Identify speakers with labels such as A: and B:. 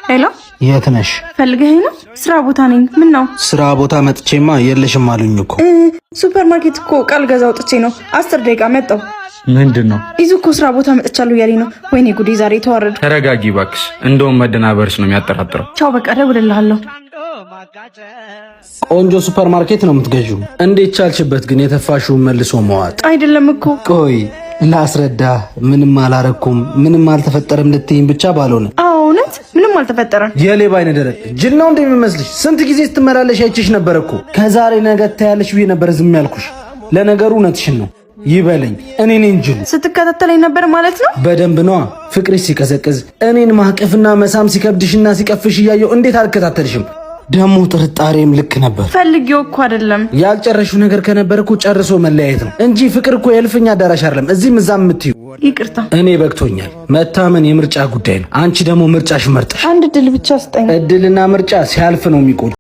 A: Hello፣
B: የት ነሽ?
A: ፈልገኸኝ ነው? ስራ ቦታ ነኝ። ምን ነው?
B: ስራ ቦታ መጥቼማ የለሽም አሉኝ እኮ።
A: ሱፐር ማርኬት እኮ ቃል ገዛ አውጥቼ ነው። 10 ደቂቃ፣ መጣሁ።
C: ምንድን ነው?
A: ይዙ እኮ ስራ ቦታ መጥቻለሁ እያለኝ ነው። ወይኔ ጉዴ፣ ዛሬ ተዋረድኩ።
C: ተረጋጊ እባክሽ። እንደውም መደናበርሽ ነው የሚያጠራጥረው።
A: ቻው፣ በቃ እደውልልሃለሁ።
B: ቆንጆ ሱፐር ማርኬት ነው የምትገዢው። እንዴት ቻልሽበት ግን የተፋሽውን መልሶ መዋጥ?
A: አይደለም እኮ።
B: ቆይ ላስረዳ። ምንም አላረኩም፣ ምንም አልተፈጠረም ልትይኝ ብቻ ባልሆነ።
A: አዎ፣ እውነት ምንም አልተፈጠረም።
B: የሌባ አይነ ደረቅ ጅል ነው እንደሚመስልሽ? ስንት ጊዜ ስትመላለሽ አይቼሽ ነበር እኮ። ከዛሬ ነገ ታያለሽ ብዬ ነበር ዝም ያልኩሽ። ለነገሩ እውነትሽን ነው። ይበለኝ፣ እኔ ነኝ ጅሉ።
A: ስትከታተለኝ ነበር ማለት ነው?
B: በደንብ ነዋ። ፍቅርሽ ሲቀዘቅዝ እኔን ማቀፍና መሳም ሲከብድሽና ሲቀፍሽ እያየው እንዴት አልከታተልሽም? ደግሞ ጥርጣሬም ልክ ነበር።
A: ፈልጌው እኮ አይደለም።
B: ያልጨረሽው ነገር ከነበር እኮ ጨርሶ መለያየት ነው እንጂ ፍቅር እኮ የእልፍኝ አዳራሽ አይደለም። እዚህም እዛም የምትዩ።
A: ይቅርታ።
B: እኔ በቅቶኛል። መታመን የምርጫ ጉዳይ ነው። አንቺ ደግሞ ምርጫሽ መርጠሽ
A: አንድ እድል ብቻ ስጠኝ።
B: እድልና ምርጫ ሲያልፍ ነው የሚቆጭ።